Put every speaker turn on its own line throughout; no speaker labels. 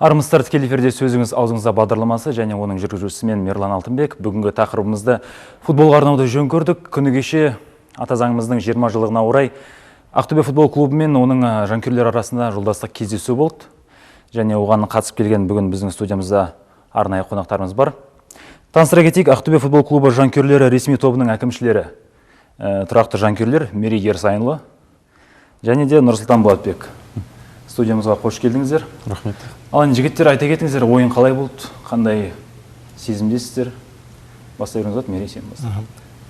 Армысыздар, тікелей эфирде «Сөзіңіз аузыңызда» бағдарламасы және оның жүргізушісі мен, Мерлан Алтынбек. Бүгінгі тақырыбымызды футболға арнауды жөн көрдік. Күні кеше ата заңымыздың 20 жылдығына орай Ақтөбе футбол клубы мен оның жанкүйерлері арасында жолдастық кездесу болды. Және оған қатысып келген бүгін біздің студиямызда арнайы қонақтарымыз бар. Таныстыра кетейік, Ақтөбе футбол клубы жанкүйерлері ресми тобының әкімшілері, тұрақты жанкүйерлер Мерей Ерсайынұлы және де Нұрсұлтан Болатбек. Студиямызға қош келдіңіздер.
Рахмет.
Ал енді, жігіттер, айта кетіңіздер, ойын қалай болды, қандай сезімдесіздер? Бастай беріңіз болады, Мерей, сен баста.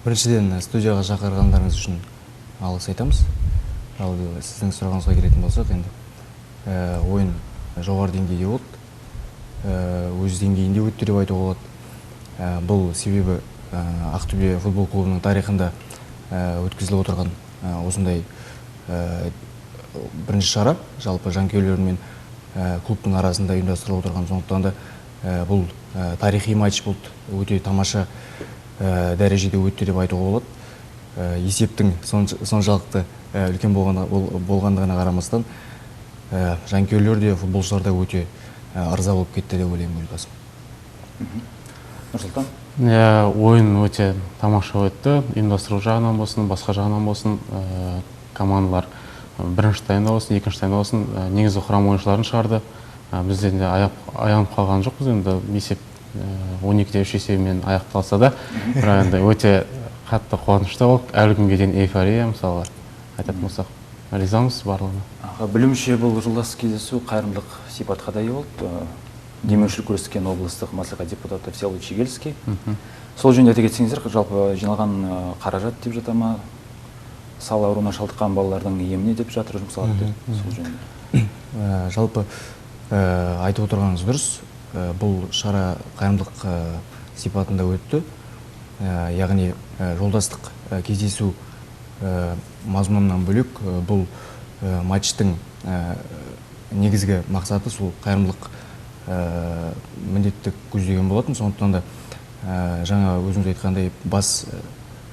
Біріншіден, студияға шақырғандарыңыз үшін алғыс айтамыз. Ал сіздің сұрағыңызға келетін болсақ, енді ойын жоғары деңгейде болды, өз деңгейінде өтті деп айтуға болады. Бұл себебі Ақтөбе футбол клубының тарихында өткізіліп отырған осындай бірінші шара, жалпы жанкүйерлер мен клубтың арасында ұйымдастырылып отырған. Сондықтан да бұл тарихи матч болды, өте тамаша дәрежеде өтті деп айтуға болады. Есептің соншалықты үлкен болғандығына қарамастан, жанкүйерлер де, футболшылар да өте ырза болып кетті деп ойлаймын өз басым.
Нұрсұлтан?
Иә, ойын өте тамаша өтті. Ұйымдастыру жағынан болсын, басқа жағынан болсын, командалар бірінші таймда болсын, екінші таймда болсын, негізгі құрам ойыншыларын шығарды. Бізден де аянып қалған жоқпыз. Енді есеп 12-де 3 есебімен аяқталса да, бірақ енді өте қатты қуанышты болдық. Әлі күнге дейін эйфория, мысалы, айтатын болсақ, ризамыз барлығына.
Аға, білуімше, бұл жолдастық кездесу қайырымдылық сипатқа да ие болды. Демеушілік көрсеткен облыстық мәслихат депутаты Всеволод Щегельский. Сол жөнінде айта кетсеңіздер, жалпы жиналған қаражат деп жата ма, сал ауруына шалдыққан балалардың еміне деп жатыр, жұмсалады деп, сол жөнінде.
Жалпы айтып отырғаныңыз дұрыс. Бұл шара қайырымдылық сипатында өтті. Яғни жолдастық кездесу мазмұнынан бөлек, бұл матчтың негізгі мақсаты сол қайырымдылық міндетті көздеген болатын. Сондықтан да жаңа өзіңіз айтқандай, бас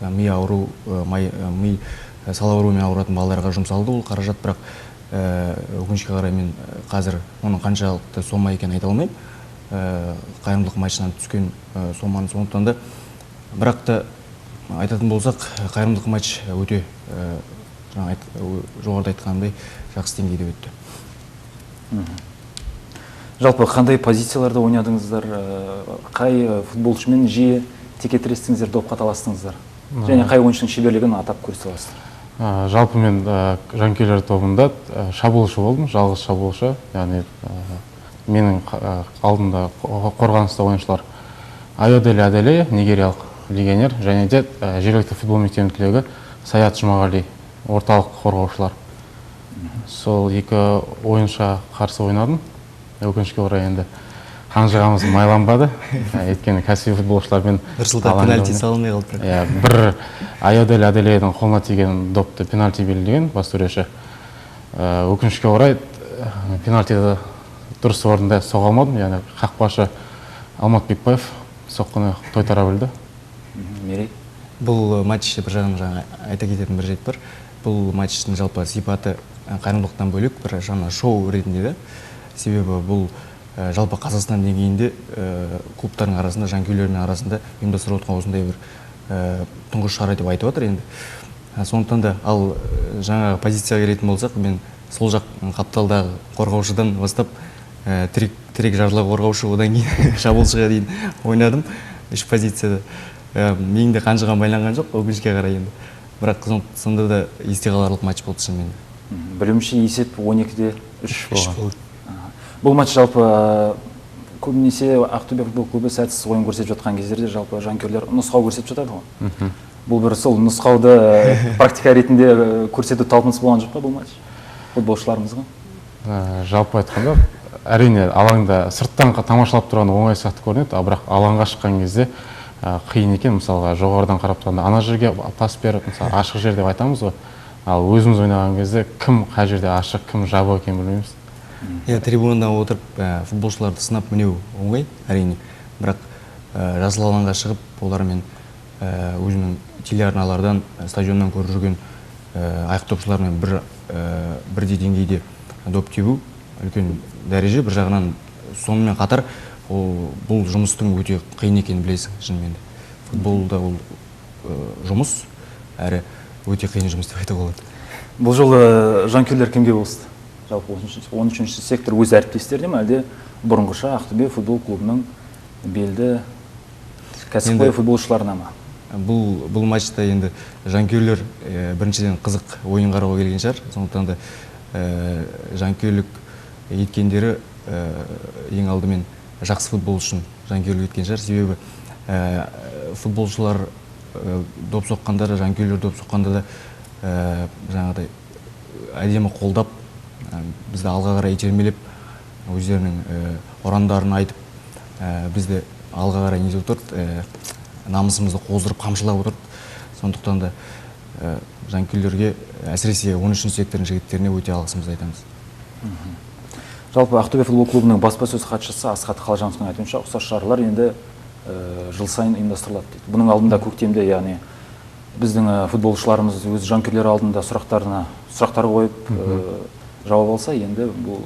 ми ауру, ми сал ауруымен ауыратын балаларға жұмсалды ол қаражат. Бірақ өкінішке қарай, мен қазір оның қаншалықты сома екенін айта алмаймын, қайырымдылық матчынан түскен соманы. Сондықтан да, бірақ та айтатын болсақ, қайырымдылық матч өте жаңа жоғарыда айтқанымдай, жақсы деңгейде өтті.
Жалпы қандай позицияларда ойнадыңыздар, қай футболшымен жиі текетірестіңіздер, допқа таластыңыздар және қай ойыншының шеберлігін атап көрсете аласыздар?
Жалпы мен жанкүйерлер тобында шабуылшы болдым, жалғыз шабуылшы. Яғни менің алдымда қорғаныста ойыншылар Айоделе Аделе, нигериялық легионер, және де жергілікті футбол мектебінің түлегі Саят Жұмағали, орталық қорғаушылар. Сол екі ойыншыға қарсы ойнадым. Өкінішке орай, енді қанжығамыз майланбады. Өйткені кәсіби футболшылармен
Нұрсұлтан
алаңда
пенальти
ойнады.
сала алмай қалды бірақ.
Иә, бір Айоделе Аделедің қолына тиген допты пенальти белгілеген бас төреші. Өкінішке орай, пенальтиді дұрыс орында соға алмадым. Яғни қақпашы Алмат Бекбаев соққыны тойтара білді.
Мерей?
Бұл матч бір жағынан, жаңа айта кететін бір жайт бар. Бұл матчтың жалпы сипаты қайырымдылықтан бөлек, бір жаңа шоу ретінде да. Себебі бұл жалпы Қазақстан деңгейінде клубтардың арасында, жанкүйерлердің арасында ұйымдастырып отқан осындай бір тұңғыш шара деп айтып жатыр енді. Сондықтан да, ал жаңағы позицияға келетін болсақ, мен сол жақ қапталдағы қорғаушыдан бастап тірек жартылай қорғаушы, одан кейін шабуылшыға дейін ойнадым үш позицияда. Менің де қанжығам байланған жоқ, өкінішке қарай енді. Бірақ сонда да есте қаларлық матч болды шынымен де.
Білуімше, есеп 12-де 3
болған.
Болды. Бұл матч жалпы көбінесе Ақтөбе футбол клубы сәтсіз ойын көрсетіп жатқан кездерде жалпы жанкүйерлер нұсқау көрсетіп жатады ғой. Бұл бір сол нұсқауды практика ретінде көрсету талпынысы болған жоқ па бұл матч футболшыларымызға?
Жалпы айтқанда, әрине, алаңда сырттан тамашалап тұрған оңай сияқты көрінеді, ал бірақ алаңға шыққан кезде қиын екен. Мысалға, жоғарыдан қарап тұрғанда ана жерге пас бер, мысалы, ашық жер деп айтамыз ғой. Ал өзіміз ойнаған кезде кім қай жерде ашық, кім жабық екенін білмейміз.
Иә, трибунада отырып футболшыларды сынап мінеу оңай, әрине. Бірақ жасыл алаңға шығып, олармен өзінің телеарналардан, стадионнан көріп жүрген аяқ допшылармен бірдей деңгейде доп тебу үлкен дәреже. Бір жағынан Сонымен қатар ол бұл жұмыстың өте қиын екенін білесің шынымен де. Футболда ол жұмыс, әрі өте қиын жұмыс деп айтуға болады.
Бұл жолы жанкүйерлер кімге болысты? Жалпы 13-ші сектор өз әріптестеріне ме, әлде бұрынғыша Ақтөбе футбол клубының белді кәсіпқой футболшыларына ма?
Бұл матчта енді жанкүйерлер біріншіден қызық ойын қарауға келген шығар. Сондықтан да жанкүйерлік еткендері ең алдымен жақсы футбол үшін жанкүйерлік еткен шығар. Себебі футболшылар доп соққанда да, жанкүйерлер доп соққанда да жаңағыдай әдемі қолдап, бізді алға қарай итермелеп, өздерінің ұрандарын айтып, бізді алға қарай нетіп отырды, намысымызды қоздырып, қамшылап отырды. Сондықтан да жанкүйерлерге, әсіресе 13-ші сектордың жігіттеріне өте алғысымызды айтамыз.
Жалпы Ақтөбе футбол клубының баспасөз хатшысы Асхат Қалжановтың айтуынша, ұқсас шаралар енді жыл сайын ұйымдастырылады дейді. Бұның алдында көктемде, яғни біздің футболшыларымыз өз жанкүйерлері алдында сұрақтар қойып, жауап алса, енді бұл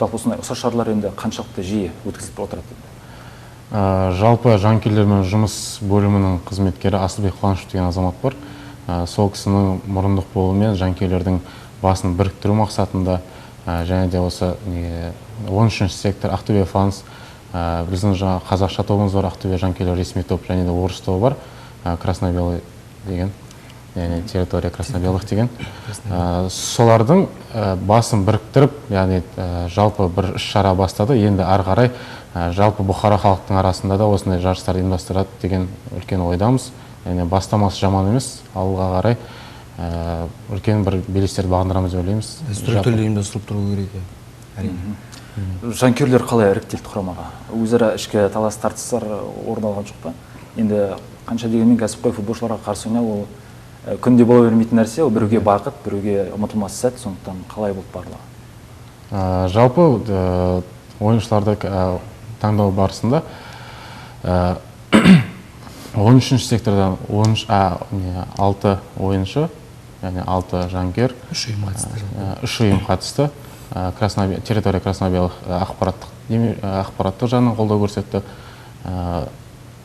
жалпы осындай ұқсас шаралар енді қаншалықты жиі өткізіліп отырады дейді.
Жалпы жанкүйерлермен жұмыс бөлімінің қызметкері Асылбек Қуанышев деген азамат бар. Сол кісінің мұрындық болуымен жанкүйерлердің басын біріктіру мақсатында, және де осы 13-ші сектор Ақтөбе фанс, біздің жаңа қазақша тобымыз бар, Ақтөбе жанкүйерлер ресми топ, және де орыс тобы бар, красно-белый деген, яғни территория красно-белых деген. Солардың басын біріктіріп, яғни жалпы бір іс-шара бастады. Енді ары қарай жалпы бұқара халықтың арасында да осындай жарыстар ұйымдастырады деген үлкен ойдамыз. Яғни бастамасы жаман емес, алға қарай үлкен бір белестерді бағындырамыз деп ойлаймыз.
Дәстүрлі түрде ұйымдастырылып тұру керек, әрине.
Жанкүйерлер қалай іріктелді құрамаға? Өзара ішкі талас тартыстар орын алған жоқ па? Енді қанша дегенмен кәсіпқой футболшыларға қарсы ойнау ол күнде бола бермейтін нәрсе, ол біреуге бақыт, біреуге ұмытылмас сәт, сондықтан қалай болды барлығы?
Жалпы ойыншыларды таңдау барысында 13-ші сектордан 6 ойыншы, яғни 6 жанкүйер,
3 ұйым қатысты.
3 ұйым қатысты. Территория красно-белых ақпараттық жағынан қолдау көрсетті.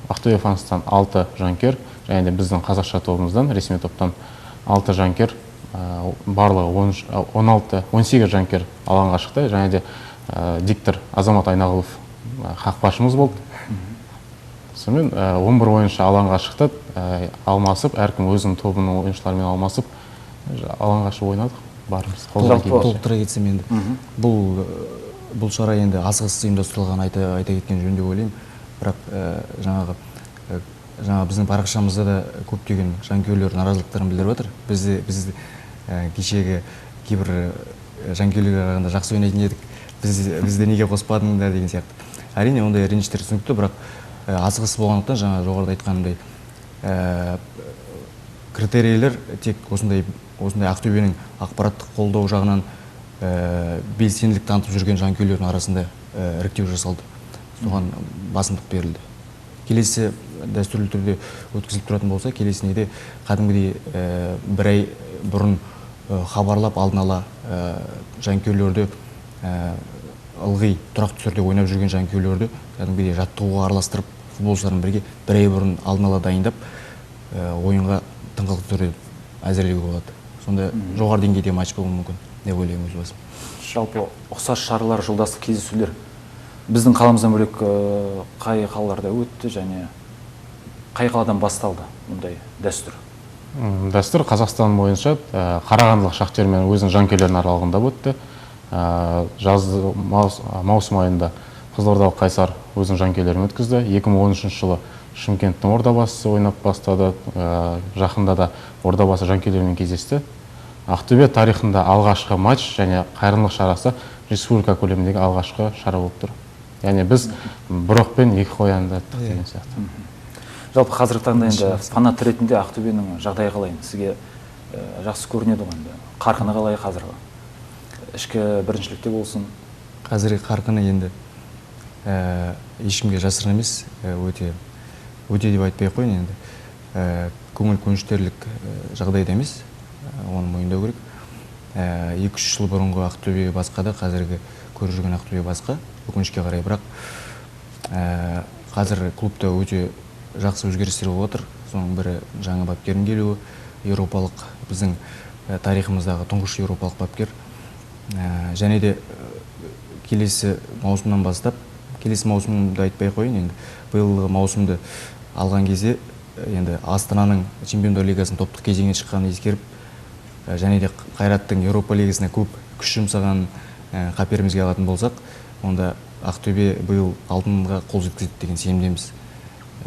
Ақтөбе фанстан 6 жанкүйер, және де біздің қазақша тобымыздан, ресми топтан 6 жанкүйер, барлығы 18 жанкүйер алаңға шықты. Және де диктор Азамат Айнағұлов қақпашымыз болды. Сонымен 11 ойыншы алаңға шықты, алмасып, әркім өзінің тобының ойыншыларымен алмасып, алаңға шығып ойнадық. Барымыз қолдан келгенше.
Толықтыра кетсем енді, бұл шара енді асығыс ұйымдастырылған айта кеткен жөн деп ойлаймын. Бірақ жаңа біздің парақшамызда да көптеген жанкүйерлер наразылықтарын білдіріп жатыр. Біз кешегі кейбір жанкүйерлерге қарағанда жақсы ойнайтын едік, бізді неге қоспадыңдар деген сияқты. Әрине ондай реніштер түсінікті, бірақ асығыс болғандықтан жаңа жоғарыда айтқанымдай, критерийлер тек осындай Ақтөбенің ақпараттық қолдау жағынан белсенділік танытып жүрген жанкүйерлердің арасында іріктеу жасалды. Соған басымдық берілді. Келесі дәстүрлі түрде өткізіліп тұратын болса, келесіне де кәдімгідей бір ай бұрын хабарлап, алдын ала жанкүйерлерді ылғи тұрақты түрде ойнап жүрген жанкүйерлерді кәдімгідей жаттығуға араластырып, футболшылармен бірге бір ай бұрын алдын ала дайындап, ойынға тыңғылықты түрде әзірлеуге болады. Сонда жоғары деңгейде матч болуы мүмкін деп ойлаймын өз басым.
Жалпы ұқсас шаралар, жолдастық кездесулер біздің қаламыздан бөлек қай қалаларда өтті және қай қаладан басталды мұндай дәстүр?
Дәстүр Қазақстан бойынша Қарағандылық Шахтер мен өзінің жанкүйерлерінің аралығында өтті. Жаз маусым айында Қызылордалық Қайсар өзінің жанкүйерлерін өткізді. 2013 жылы Шымкенттің Ордабасы ойнап бастады. Жақында да Ордабасы жанкүйерлерімен кездесті. Ақтөбе тарихында алғашқы матч және қайырымдылық шарасы республика көлеміндегі алғашқы шара болып тұр. Яғни біз бір оқпен екі қоянды аттық деген сияқты.
Жалпы қазіргі таңда енді фанат ретінде Ақтөбенің жағдайы қалай? Сізге жақсы көрінеді ғой енді. Қарқыны қалай қазіргі? Ішкі біріншілікте болсын.
Қазіргі қарқыны енді ешкімге жасырын емес, өте өте деп айтпай ақ қояйын енді. Көңіл көншітерлік жағдайда емес, оны мойындау керек. 2-3 жыл бұрынғы Ақтөбе басқа да, қазіргі көріп жүрген Ақтөбе басқа. өкінішке қарай. Бірақ қазір клубта өте жақсы өзгерістер болып отыр. Соның бірі жаңа бапкердің келуі, еуропалық, біздің тарихымыздағы тұңғыш еуропалық бапкер. Және де келесі маусымнан бастап, келесі маусымды айтпай қояйын, енді биылғы маусымды алған кезде енді Астананың Чемпиондар лигасының топтық кезеңіне шыққанын ескеріп, және де Қайраттың Еуропа лигасына көп күш жұмсағанын қаперімізге алатын болсақ, онда Ақтөбе биыл алтынға қол жеткізеді деген сенімдеміз.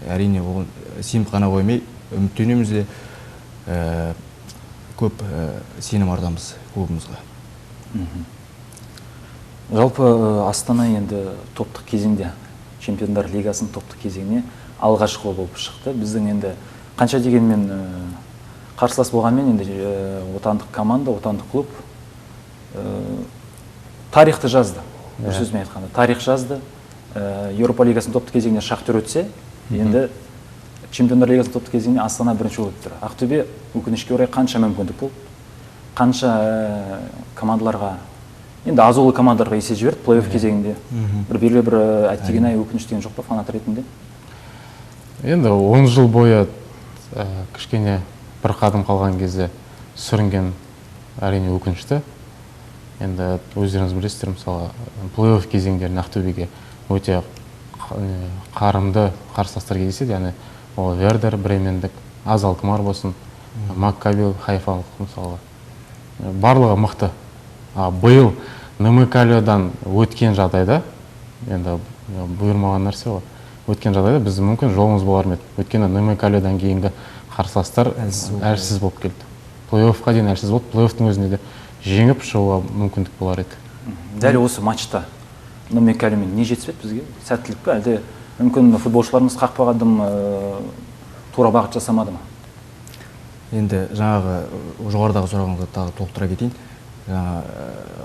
Әрине, оған сеніп қана қоймай, үміттенеміз де, көп сенім артамыз клубымызға.
Жалпы Астана енді топтық кезеңде, Чемпиондар лигасының топтық кезеңіне алғашқы болып шықты. Біздің енді қанша дегенмен қарсылас болғанмен енді отандық команда, отандық клуб тарихты жазды. Бір сөзбен айтқанда, тарих жазды. Еуропа лигасының топтық кезеңіне Шахтер өтсе, енді Чемпиондар лигасының топтық кезеңіне Астана бірінші болып тұр. Ақтөбе, өкінішке орай, қанша мүмкіндік болды, қанша командаларға, енді азулы командаларға есе жіберді плей-офф кезеңінде. Бір белгілі бір әттеген-ай, өкініш деген жоқ па фанат ретінде?
Енді 10 жыл бойы кішкене бір қадым қалған кезде сүрінген, әрине, өкінішті. Енді өздеріңіз білесіздер, мысалы, плей-офф кезеңдерінде Ақтөбеге өте қарымды қарсыластар кездеседі, яғни ол Вердер бремендік, АЗ Алкмар болсын, Маккаби хайфалық, мысалы, барлығы мықты. А биыл Нымме Каллиодан өткен жағдайда, енді бұйырмаған нәрсе ғой, өткен жағдайда біз мүмкін жолымыз болар ма еді, өйткені Нымме Каллиодан кейінгі қарсыластар әлсіз болып келді, плей-оффқа дейін әлсіз болды, плей-оффтың өзінде де жеңіп шығуға мүмкіндік болар еді.
Дәл осы матчта Нымме Каллиомен не жетіспеді бізге? Сәттілік пе, әлде мүмкін футболшыларымыз қақпаға дым тура бағыт жасамады ма?
Енді жаңағы жоғарыдағы сұрағыңызға тағы толықтыра кетейін. Жаңа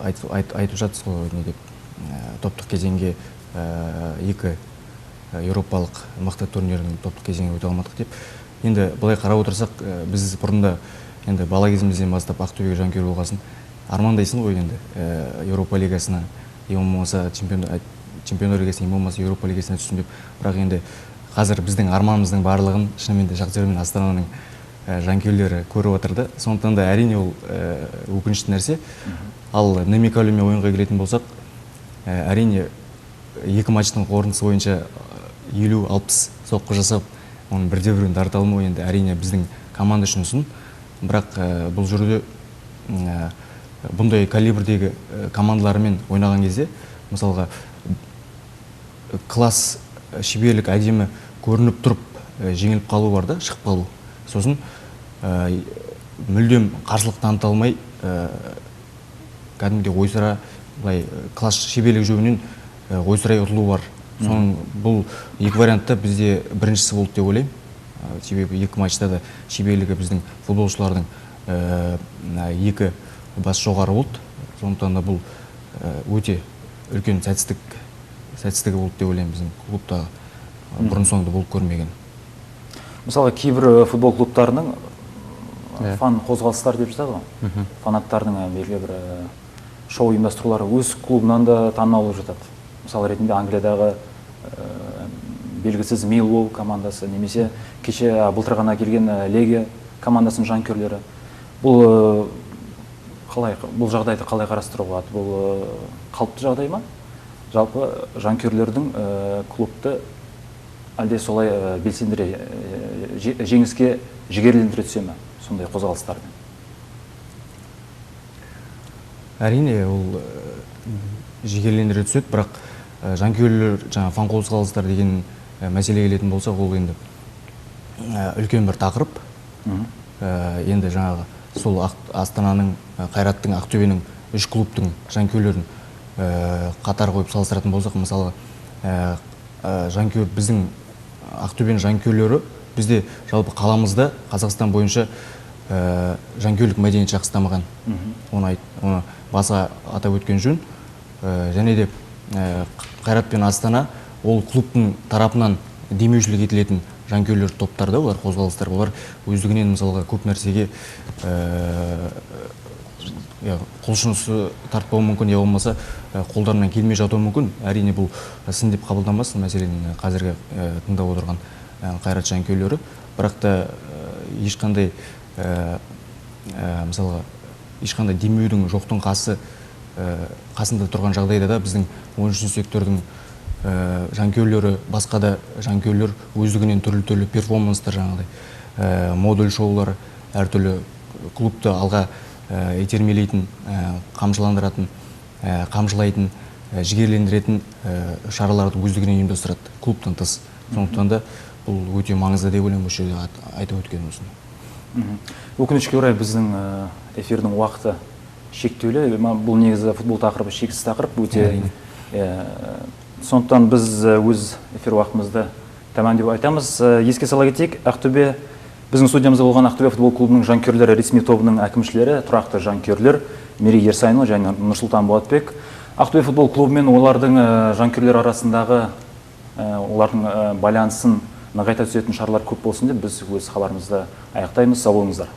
айтып жатсыз ғой, не деп, топтық кезеңге, екі еуропалық мықты турнирдің топтық кезеңіне өте алмадық деп. Енді былай қарап отырсақ, біз бұрында енді бала кезімізден бастап Ақтөбеге жанкүйер болғасын армандайсың ғой енді Еуропа лигасына, ең болмаса Чемпиондар лигасына, ең болмаса Еуропа лигасына түссін деп. Бірақ енді қазір біздің арманымыздың барлығын шынымен де Шахтер мен Астананың жанкүйерлері көріп отыр да. Сондықтан да, әрине, ол өкінішті нәрсе. Ал Нымме Каллиомен ойынға келетін болсақ, әрине, екі матчтың қорытындысы бойынша 50-60 соққы жасап, оның бірде біреуін дарыта алмау енді, әрине, біздің команда үшін сын. Бірақ бұл жерде бұндай калибрдегі командалармен ойнаған кезде, мысалға, класс, шеберлік әдемі көрініп тұрып жеңіліп қалу бар да, шығып қалу. Сосын мүлдем қарсылық таныта алмай, кәдімгідей ойсыра, былай класс, шеберлік жөнінен ойсырай ұтылу бар. Соның бұл екі вариантта бізде біріншісі болды деп ойлаймын. Себебі екі матчта да шеберлігі біздің футболшылардың екі бас жоғары болды. Сондықтан да бұл өте үлкен сәтсіздігі болды деп ойлаймын біздің клубта, бұрын соңды болып көрмеген.
Мысалы, кейбір футбол клубтарының фан қозғалыстар деп жатады ғой, фанаттардың белгілі бір шоу ұйымдастырулары өз клубынан да танымал болып жатады. Мысал ретінде, Англиядағы белгісіз Миллуолл командасы немесе кеше, былтыр ғана келген Легия командасының жанкүйерлері. Бұл қалай, бұл жағдайды қалай қарастыруға болады? Бұл қалыпты жағдай ма? Жалпы жанкүйерлердің клубты әлде солай белсендіре, жеңіске жігерлендіре түсе ме сондай қозғалыстармен?
Әрине, ол жігерлендіре түседі, бірақ жанкүйерлер, жаңа фан қозғалыстар деген мәселеге келетін болсақ, ол енді үлкен бір тақырып. Енді жаңағы сол Астананың, Қайраттың, Ақтөбенің, үш клубтың жанкүйерлерін қатар қойып салыстыратын болсақ, мысалы, жанкүйер, біздің Ақтөбенің жанкүйерлері, бізде жалпы қаламызда, Қазақстан бойынша жанкүйерлік мәдениет жақсы дамыған. Оны баса атап өткен жөн. Және де Қайрат пен Астана ол клубтың тарапынан демеушілік етілетін жанкүйерлер топтар да, олар қозғалыстар, олар өздігінен, мысалға, көп нәрсеге Құлшынысы тартпауы мүмкін, я болмаса қолдарынан келмей жатуы мүмкін. Әрине, бұл сын деп қабылданбасын мәселен қазіргі тыңдап отырған Қайрат жанкүйерлері. Бірақ та ешқандай, мысалға, ешқандай демеудің жоқтың қасы қасында тұрған жағдайда да біздің 13 сектордың жанкүйерлері, басқа да жанкүйерлер өздігінен түрлі-түрлі перформанстар, жаңағыдай модуль шоулар, әртүрлі клубты алға итермелейтін, қамшыландыратын, қамшылайтын, жігерлендіретін шараларды өздігінен ұйымдастырады клубтан тыс. Сондықтан да бұл өте маңызды деп ойлаймын, осы жерде айтып өткен осыны.
Өкінішке орай, біздің эфирдің уақыты шектеулі. Бұл негізі футбол тақырыбы шексіз тақырып өте. Сондықтан біз өз эфир уақытымызды тәмам деп айтамыз. Еске сала кетейік, Ақтөбе, біздің студиямызда болған Ақтөбе футбол клубының жанкүйерлері ресми тобының әкімшілері, тұрақты жанкүйерлер Мерей Ерсайынұлы және Нұрсұлтан Болатбек. Ақтөбе футбол клубы мен олардың жанкүйерлері арасындағы олардың байланысын нығайта түсетін шаралар көп болсын деп біз өз хабарымызды аяқтаймыз. Сау болыңыздар.